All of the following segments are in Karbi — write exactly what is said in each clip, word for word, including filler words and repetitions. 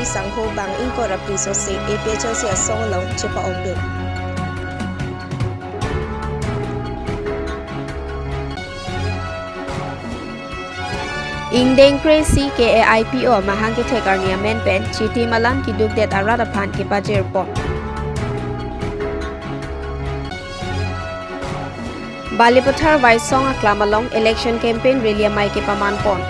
Sangho bang ingkoi ra phli sose A P H L C asong along chepa-ongdun. Ingdeng kre-isi K A I P O amahang kethek arni amen pen chitim alam kedukdet arat aphan kepajirpon. Balipathar Vaisong aklam along election campaign rally amei kepamanpon.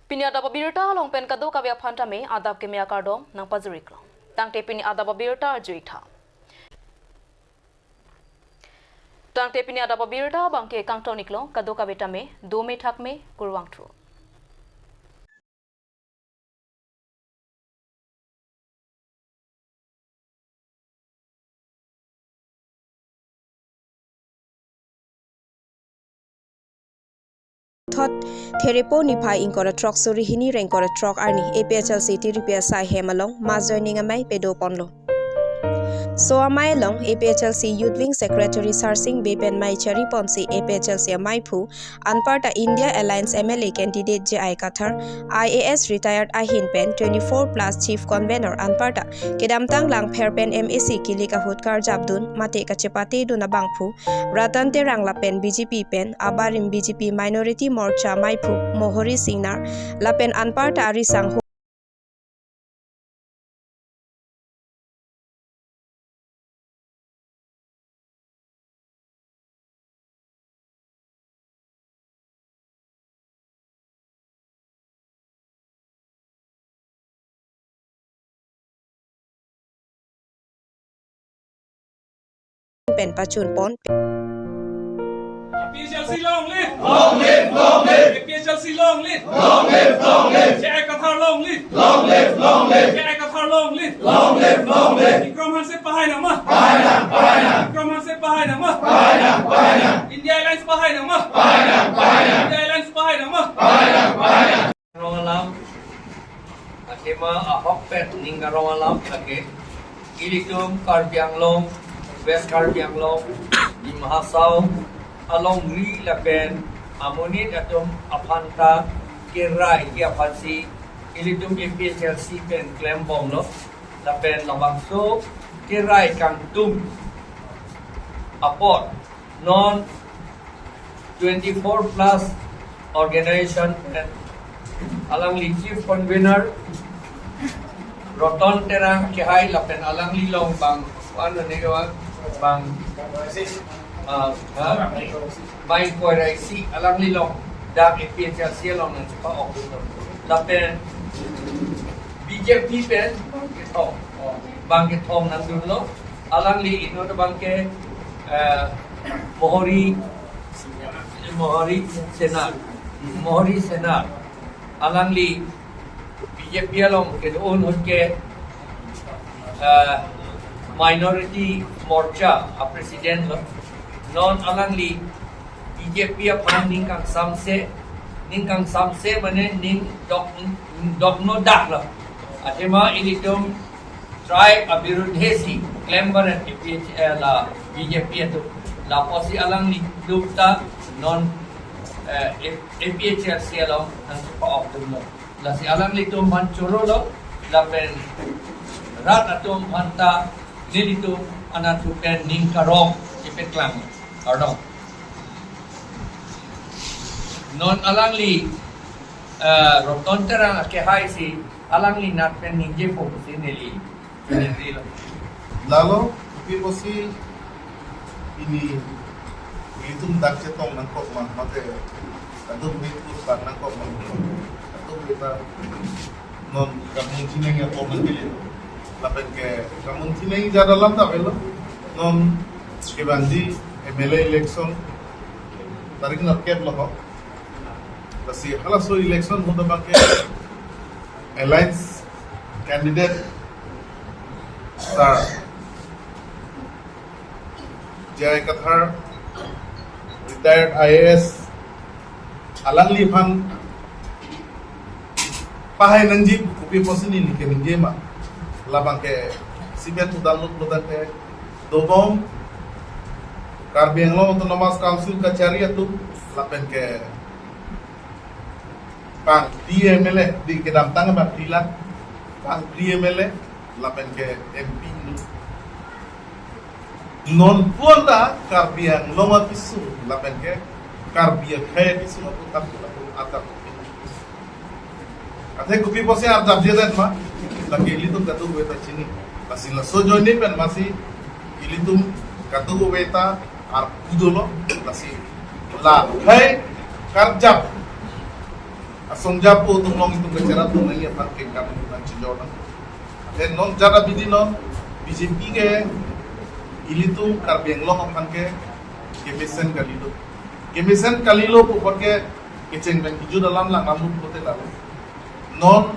Pini adap abirta along pen kadokave aphan tame adap keme akardom nangpajir-iklo. Tangte pini adap abirta arju-ik tha. Tangte pini adap abirta abangke kangton-iklo, kadokave tame dome thakme, kurvangthu. Thot Therepo niphai ingkoi ra throk suri hini ra ingkoi ra throk arni A P H L C Tiripi asai hem along mass joining amei pedoponlo. So amei along A P H L C Youth Wing Secretary Sarsing Bey pen mei chariponsi A P H L C ameiphu anparta India Alliance M L A candidate J I Kathar, I A S retired ahin pen twenty-four plus chief convener anparta kedamtang Langpher pen M A C kilik ahut karjapdun mate kachepatedun abangphu Ratan Terang lapen B J P pen abarim B J P Minority Morcha ameiphu Mohori Singnar lapen anparta arisang pen pachunpon. A P H L C long live! Long live, long live! A P H L C long live! Long live, long live! J I Kathar long live! Long live, long live! J I Kathar long live! Long live, long live! Bikram Hanse pahai nangma! Pahai nang, pahai nang! Bikram Hanse pahai nangma! Pahai nang, pahai nang! India Alliance pahai nangma! Pahai nang, pahai nang! India Alliance pahai nangma! Pahai nang, pahai nang! Rong alam. Athema ahok pen ning karong alam lake ilitum Karbi Anglong, West Karbi Anglong, Dima Hasao alongri lapen amonit atum aphanta kerai ke aphansi ilitum A P H L C pen klembomlo. Lapen labangso kerai kangtung apot non twenty-four plus organization and alangli chief convener Roton Terang kehai lapen alangli long bang, ano ne ke bang, bang, ah, ha? Bang ingkoi ra isi alangli long dak A P H L C along nangchepa-ok. Lapen B J P pen kethom, bang kethom nangdunlo. Alangli inut abangke, eh, Mohori, Mohori Sena, Mohori Sena. Alangli B J P along kedo-an ahut ke, eh, Minority Morcha a-president lo. Non alangli B J P aphan ning kangsamse, ning kangsamse mane ning dok, ning dokno dak lo. Athema ilitum tribe abirudhe si klembar A P H L, la B J P atum. Lapusi alanglitum ta non, eh, A P H L C along nangchepa-ok dunlo. Lasi alanglitum aphan chorolo, lapen rat atum aphanta nelitum anatthu pen ning karong ipeklang. Kardom. Non alangli, eh, Roton Terang akehai si alangli nat pen ningjepo pusi neli neli lo. Lalo, kopi pusi pini ilitum dak chetong nangkok ma, mate kadokave dak nangkok ma, kadokave ta non kamun chineng ya pom nangkele. Lapen ke kamun chineng jada lam ta avelo. Non kevangji M L A election tarik nerkep lo ho. Lasi halaso election ahut abangke alliance candidate Sir J I Kathar, retired I A S, alangliphan pahai nangji kopi pusi neli keningje ma. Labangke sibet udal lut lut ke dobom Karbi Anglong Autonomous Council kachari atum lapen ke bang di M L A, di kedamtang bang di la, bang di M L A lapen ke M P nu. Non pon ta Karbi Anglong apisu lapen ke Karbi akhei apisu atum tak atum atak. Athe kopi pusi arjap jedet ma, lake ilitum kadokave ta chini. Lasi laso ajoine pen masi ilitum kadokave ta arpu dolo, lasi la hai karjap asong japo atum along itum kacherap atum nangji aphan ke kam itum nangchijor nang. Athe non jada bidi non B J P ke ilitum Karbi Anglong aphan ke kemesen kalilo. Kemesen kalilo pu apot ke kecheng pen kejut alam lang amu pote lalo. Non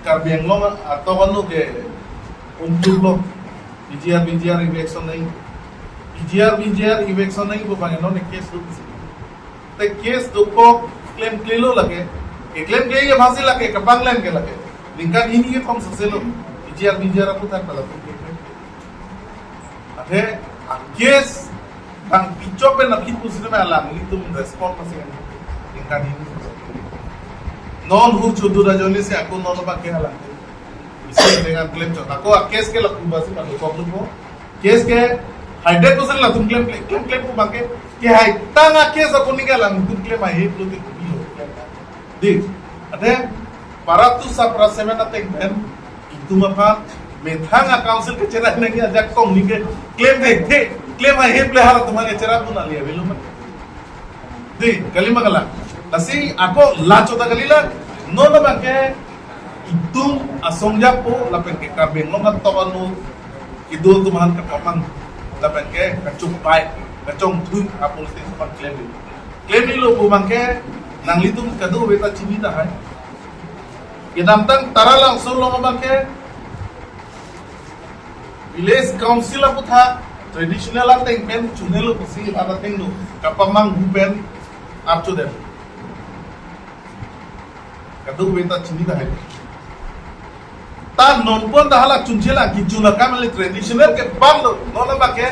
Karbi Anglong atok anu ke umtuk lo. P G R, V G R eviction nai. P G R, V G R eviction nai pu abang non case do. Te case dokok klemklelo lake. Keklemkle ye bhasi lake, kapangklem ke lake. Ningkan hini kethom soselo P G R, V G R aputhak pala. Athe a case bang pichok pen aphi pusi me alanglitum respond masi kan. Ningkan hini. Non hu chudu da joni si ako non abang ke alang. Isi dengan claim chok. Ako a case ke laku basi kan kok lupo. Case ke hundred percent latum claim, claim, claim pu abang ke. Ke hai tang a case apuni ke alangtum claim ahi pulote kopi lo. Di, athe para tu sapra seven ateng pen itum aphan methang a council kacherap nangji ajakong ni ke claim thekthe, claim ahem le halatum kacherap dun ali avelo ma. Di, kali ma kali. Lasi ako la chot ta kalilo, non abang ke itum asong japo lapen ke Karbi Anglong atok anu kedo atum aphan kapamang lapen ke kachongpai, kachongthui a politics aphan claim. Claim ilo pu abang ke nanglitum kadokave ta chini tahai. Kedamtang Taralangso along abang ke village council aputhak traditional ateng pen chunelo pusi rat ateng do kapamanghu pen archudem. Kadokave ta chini tahai. Ta non pon ta hala chunchela kechun akam le traditional ke bang lo. Non abang ke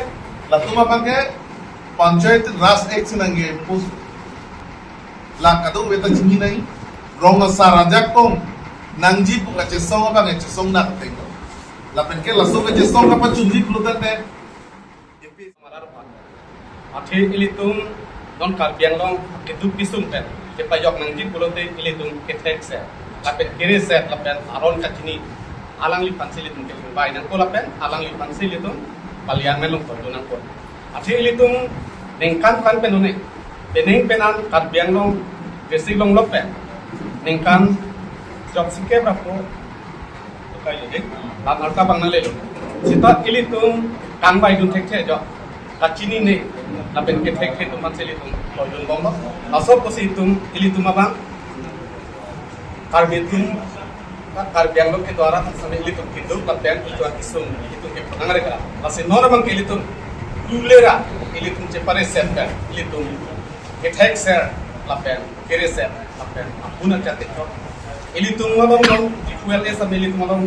latum abang ke Panchayati Raj Act si nangke impose. La kadokave ta chini nai. Rong asar ajakong nangji pu kachesong abang kachesong nak tengko. Lapen ke laso kachesong kapachunji pulote te. Athe ilitum non Karbi Anglong keduk kesung pen kepajok nangji pulote ilitum kethekser lapen kereser lapen aron kachini alangliphan si ilitum kelingbai nangpo lapen alangliphan si ilitum parliament along tondu nangpo. Athe ilitum ningkan phan pen une, penang pen an Karbi Anglong district along lo pen ningkan jok sikep rapo. Tukai lo dei, lam arta bang nale lo. Seta ilitum kangbai dun thekthe jo. Kachini ne, lapen kethekthe atum aphan si ilitum toidun bom lo. Laso apotsi itum, ilitum abang Karbi atum, Karbi Anglong kedo arat sami ilitum keduk lapen itum akesung, itum ke penang re kara. Lasi non abang ke ilitum, lulera, ilitum chepareser pen, ilitum kethekser lapen kereser lapen apuna jati throk. Ilitum along along, equal as a ilitum along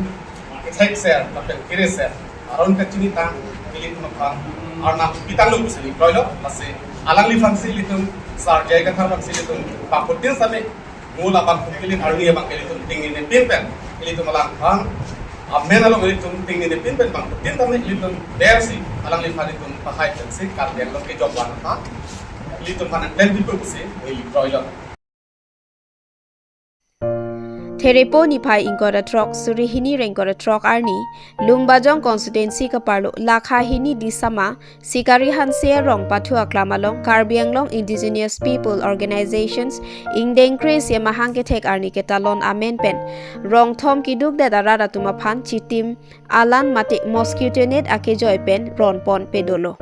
kethekser lapen kereser aron kachini tang ilitum aphan arnam pitang lo pusi kroilo. Lasi alangliphan si ilitum sarjai kathar aphan si ilitum pakutin sami mula bang kukilit arni abang ilitum tingni ne pin pen ilitum alangphan amen along ilitum tingni ne pin pen bang kutin sami ilitum bersi alangliphan ilitum pahai pensi Karbi Anglong kejok wan aphan ilitum aphan angklem pipo pusi ili kroilo. Therepo niphai ingkoi ra throk suri hini ra ingkoi ra throk arni, Lumbajong constituency kaparlo Lakha hini Disama, Sikari Hanse arong pathu aklam along Karbi Anglong Indigenous People Organizations ingdeng kre-isi amahang kethek arni ketalon amen pen rong thom keduk det arat atum aphan chitim alan mate mosquito net akejoi pen ron pon pedolo.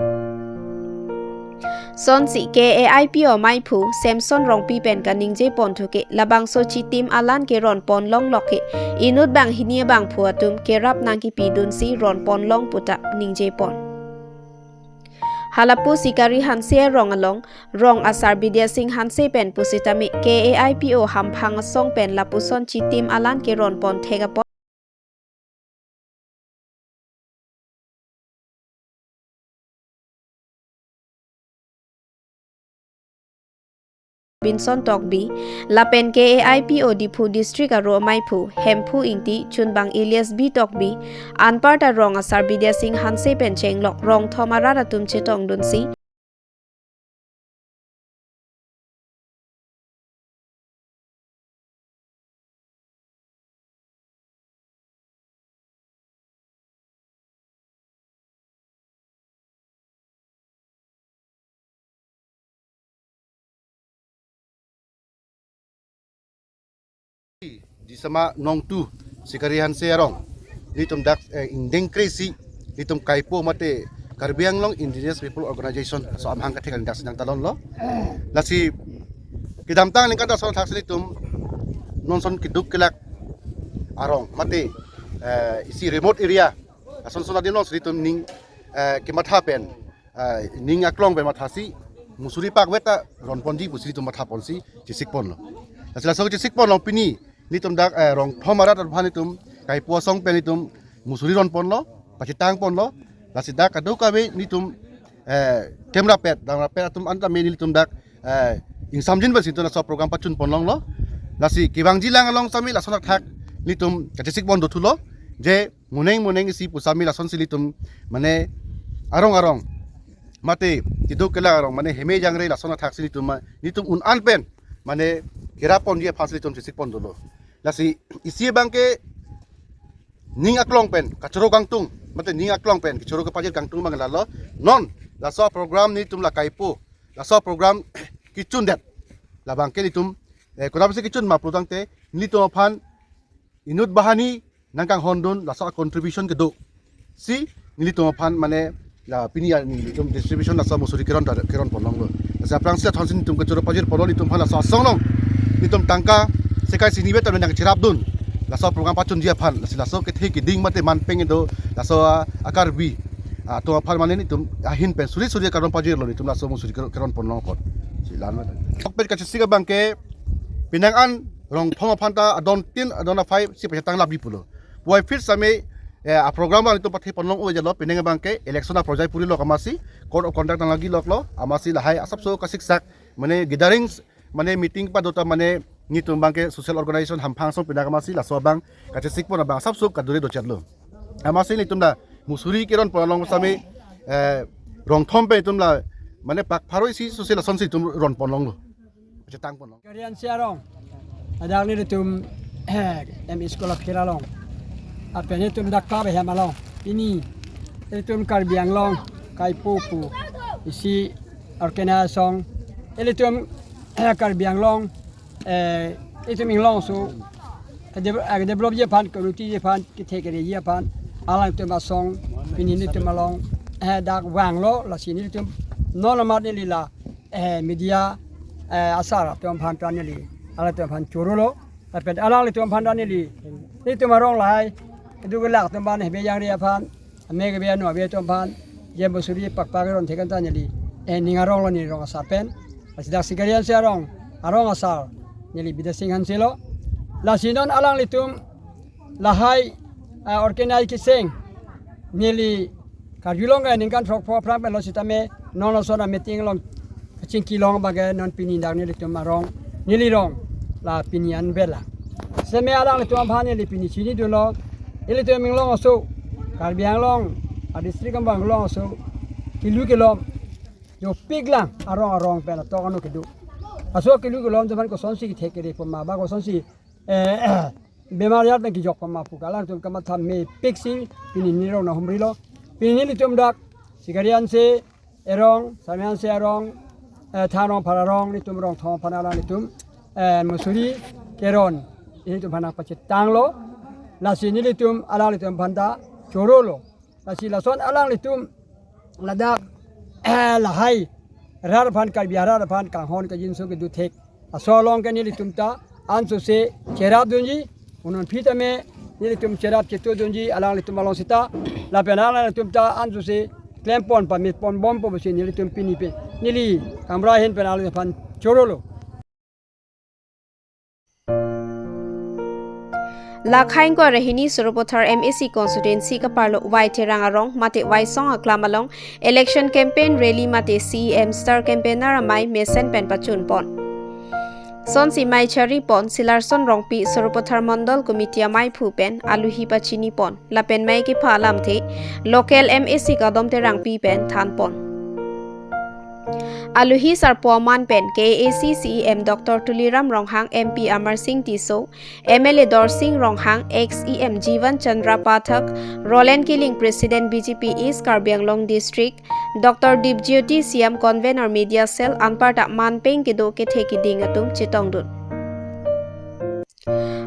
Sonsi K A I P O maiphu Samson Rongpi pen kaningje ponthu ke labangso chitim alan ke ron pon longlok ke inut banghini abangphu atum kerap nangkepidunsi ron pon long puta ningje pon. Halapu Sikari Hanse arong along rong asar Bidya Sing Hanse pen pusitame K A I P O hamphang asong pen lapuson chitim alan ke ron pon thek apot Robinson Tokbi, lapen K A I P O Diphu District aro amaiphu Hemphu Ingti, chunbang Elias B Tokbi, anparta rong asar Bidya Sing Hanse pen chenglok rong thom arat atum chetongdunsi Jisama Nongtu, Sikari Hanse arong, nelitum dak, eh, ingdeng kre-isi, nelitum kaipo mate Karbi Anglong Indigenous People Organization aso amahang kethek dak si nangtalonlo. Lasi kedamtang aningkan ta ason thaksi nelitum non ason keduk kelak arong mate, eh, isi remote area ason ason adim alongsi nelitum ning, eh, kematha pen, eh, ning aklong pen mathasi musuri pakveta ronponji pusi nelitum mathaponsi chesikponlo. Lasi laso chesikpon along pini nelitum dak, eh, rong thom arat aphan nelitum kaipo asong pen nelitum musuri ronponlo, pachetangponlo. Lasi dak kadokave nelitum, eh, kemrapet, damrapet atum anta me nelitum dak, eh, ingsamjin pensi nelitum laso program pachunponlonglo. Lasi kevangjilang along sami lason athak nelitum kachesikpon dothulo, je moneng moneng isi pusami lasonsi nelitum mane arong arong mate keduk kelak arong mane heme jangre lason athaksi nelitum ma, nelitum un-an pen mane keraponji aphansi nelitum chesikpon dolo. Lasi isi abangke ning aklong pen kachoro kangtung, mate ning aklong pen kachoro kepajir kangtung abang lalo. Non laso program nelitum la kaipo, laso program kechundet labangke nelitum, eh, konatsi kechun ma pulotangte nelitum aphan inut banghini nangkanghondun laso contribution kedo si nelitum aphan mane la pini ya nelitum distribution laso musuri keron ta keronponlonglo. Lasi aphrangsi athonsi nelitum kachoro pajirponlo nelitum aphan laso asong along nelitum tangka sekai sini beta nangcherapdun laso program pachunji aphan. Lasi laso kethe keding mate manpeng do laso, ah, a-Karbi atum aphan mane nelitum ahin pen suri suri karon pajirlo nelitum laso musuri keron, keronponlong apot. Si la-an mate. Tokpet kachesik abangke penang an rong thom aphan ta adon tin adon aphai si pachetang lapji pulo. Puvoiphit sami, eh, a-program abang nelitum patheponlong-o jalo, penang abangke election aporjai puri lok amatsi, code of conduct nanglegiloklo, amatsi lahai asapso kasiksak, mane gatherings, mane meeting padota mane nelitum abangke social organization hamphang asong penang amatsi laso abang kachesikpon abang asapso kadure dochetlo. Amatsi nelitum ta musuri keronponlong sami, eh, rong thom pen nelitum la mane pak pharo isi sosi lasonsi nelitum ronponlonglo. Chetangponlong. Karian si arong. Adak nelitum M E school akhir along. Apen nelitum dak kap hem along. Pini nelitum Karbi Anglong kaipo pu isi organization. Nelitum Karbi Anglong, eh, nelitum inglongso, eh, dev-, eh, developji aphan, communityji aphan, kethe kereji aphan, alangtum asong, pini nelitum along, eh, dak vanglo, lasi nelitum non amat neli la eh, media, eh, asar atum aphan ta neli, alangtum aphan chorolo, lapen alanglitum aphan ta neli, nelitum arong lahai, keduk kelak atum aphan, hebe jangre aphan, ame kebe anu abe atum aphan, je musuri pakpak ron thekan ta neli, eh, ning aronglo neli rong asar pen, lasi dak Sikari Hanse arong, arong asar, neli Bidya Sing Hanse lo, lasi non alanglitum, lahai, ah, organize keseng neli karjulong ke ningkan throk pho aphrang pen lo sitame non ason a-meeting along kachingki long abangke non pini dak nelitum arong neli rong la pini an bela. Seme alanglitum aphan neli pini chinidunlo nelitum inglongso Karbi Anglong a-district angbong inglongso kelu kelom dopiklang arong arong pen atok ano kedo. Laso kelu kelom atum aphan kosonsi kethe kere poma ba kosonsi eh, bemar ajat nangkejok pama pu ke alangtum kamatha mepik si pini neli rong nanghumrilo. Pini nelitum dak Sikari Hanse arong, Sami Hanse arong, eh, Thanrongphar arong, nelitum rong thom aphan alanglitum, eh, musuri keron nelitum aphan nangpachetanglo. Lasi nelitum alanglitum aphan ta chorolo. Lasi lason alanglitum ladak, eh, lahai rat aphan Karbi arat aphan kanghon kajinso kedo thek. Laso along ke nelitum ta ansose cherapdunji, unun phitame nelitum cherap chetodunji alanglitum along seta, lapen alanglitum ta ansose klempon pamitpon bompo pusi nelitum pini pen neli kamra ahin pen alanglitum aphan chorolo. La Khaingko Rehini Sarupathar M A C constituency kaparlo Waitherang arong mate Waisong aklam along election campaign rally mate C E M star campaigner amei mesen pen pachunpon. Sonsi mei charipon Silarson Rongpi Sarupathar Mondol Committee amaiphu pen aluhi pachinipon lapen mei kepha alamthe local M A C Kadom Terangpi pen thanpon. Aluhi sarpo aman pen K A A C C E M Doctor Tuliram Ronghang, M P Amarsing Tisso, M L A Dorsing Ronghang, ex E M Jivan Chandra Pathak, Roland Killing President B J P East Karbi Anglong District, Doctor Dipjyoti C M Convener Media Cell anparta manpeng kedo kethe keding atum chetongdun.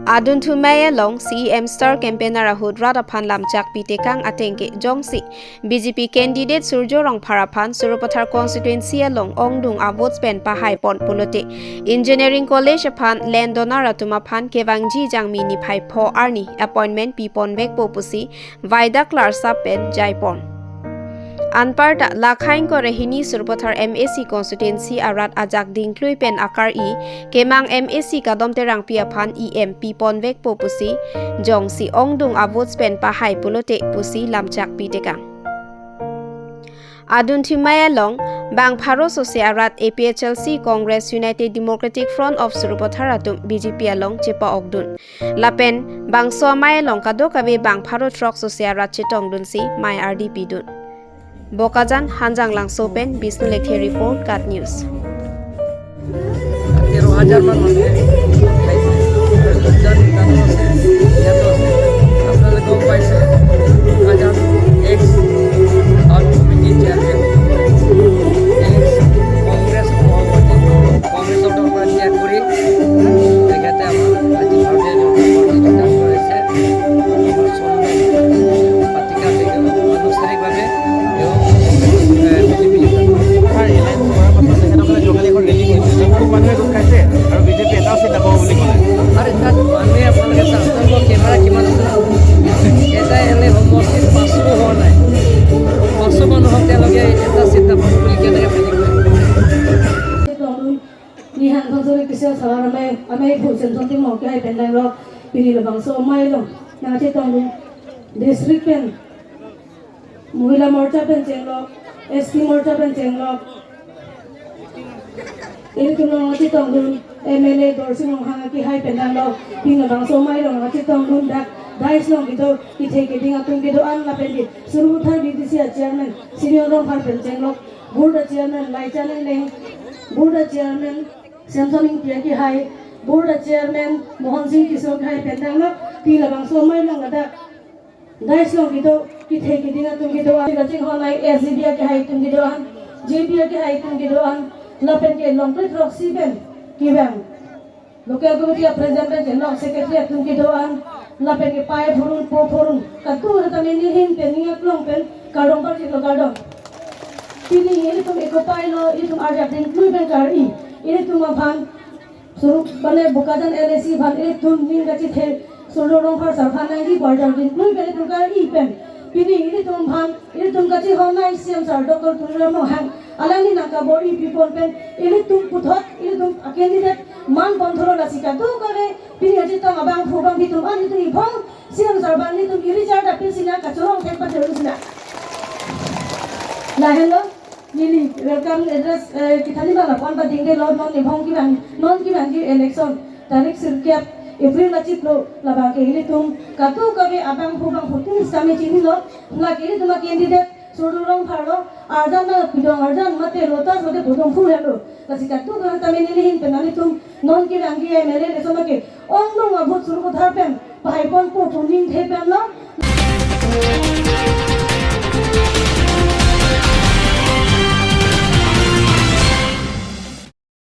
Adunthu mei along C E M Star Campaigner ahut rat aphan lamchak pitekang atengke jongsi B J P candidate Surjya Rongphar aphan Sarupathar constituency along ongdung avotes pen pahaipon pulote Engineering College aphan land donor atum aphan kevangji Jangmi niphai pho arni appointment piponvekpo pusi vaidak klarsap pen jaipon. Anparta lakhain kore hini Sarupathar M A C constituency arat ajak dingklui pen akar-i kemang M A C Kadom Terangpi aphan E M piponvekpo pusi jongsi ongdung avotes pen pahai pulote pusi lamchak pitekang. Adunthu mei along bang pharo sose arat A P H L C Congress United Democratic Front of Sarupathar atum B J P along chepa-okdun. Lapen bangso amei along kadokave bang pharo throk sose arat chetongdunsi mei ardi pidun. Bokajan, Hanjang Langso pen Bisnu Lekthe report, KAT News. তেৰ হাজাৰ মান মানুহে খাইছে। আৰু দুজন মানুহ আছে, ইয়াতো আছে। আপোনালোকে গম পাইছে, দুহাজাৰ x out committee chairman, x Congress সভাপতি, কংগ্ৰেছৰ দলৰ পৰা ত্যাগ কৰি তেখেতে আমাৰ আজি ভাৰতীয় জনতা পাৰ্টি যোগদান কৰিছে। আমাৰ চন্দ্ৰ পাতিকা তেখেতক আনুষ্ঠানিকভাৱে তেওঁ, এ, বিজেপি যোগদান কৰিছে। ছাৰ, এলায়েন্স কৰাৰ পাছত তেখেতসকলে যোৱাকালি এখন ৰেলী কৰিছে, য'ত খুব মানুহে গোট খাইছে আৰু বিজেপি এটাও চিট নাপাব বুলি ক'লে। আৰে, তাত মানুহে আপোনালোকে চাওক, আপোনালোকৰ কেমেৰা কিমান আছে? এটা এম এল এ সমষ্টিত পাঁচশ হোৱা নাই, পাঁচশ মানুহক তেওঁলোকে এটা চিট নাপাব বুলি কেনেকে ভাবিব? Nihan thon suri kisi salar amei, amei phu chen thon timo kehai pen dang lo, pini labangso amei along nangchetongdun, district pen, Mohila Morcha pen chenglok, S T Morcha pen chenglok, ilitum along nangchetongdun, M L A Dorsing Ronghang akehai pen dang lo, pini labangso amei along nangchetongdun dak, dais along kedo, kethe keding atum kedo-an lapen ke, Sarupathar B D C a chairman, Senior Rongphar pen chenglok, Board a chairman Laichan Engleng, Board a chairman Samson Ingti akehai, Board a chairman Mohon Sing Tisso akehai pen dang lo, pini labangso amei along ladak dais along kedo, kethe keding atum kedo-an, kachinghon ai S G B akehai atum kedo-an, J B akehai atum kedo-an, lapen ke longkrit roksi pen kevang local committee a president pen chenglok, secretary atum kedo-an, lapen ke pai phurun, po phurun, katu hata mini hin pen ning aklong pen kardom parjilo, kardom. Pini ilitum ekopai lo, ilitum arjap dingklui pen kar-i, ilitum aphan, suru bane Bokajan L A C aphan ilitum ning kachethe, Surjya Rongphar sar aphan nangji pu arjap dingklui pen ilitum kar-i pen, pini ilitum aphan, ilitum kachinghon ai C M sir Doctor Tuliram Ronghang, alangli nangkabor-i pipon pen, ilitum puthot, ilitum a candidate man pon thuro, lasi kadokave pini ajitong abangphu bangphi atum an ilitum iphong C M sir abang ilitum iri char dapin sina kachorong thek pathero sina. Lahenlo, neli welcome address, eh, kethan abang la-an padingdelo, non iphong kevang, non kevangji election tarik sirkep April achiklo labang ke ilitum kadokave abangphu bangphu atum sami chinilo, lake ilitum a candidate Surjya Rongphar lo, arjan na pidong arjan mate lotus mate pudong phu helo. Lasi kadokave tame neli hin pen nanglitum non kevangji M L A election ke ongdung avote Sarupathar pen pahaiponpo pu ningthe pen lo.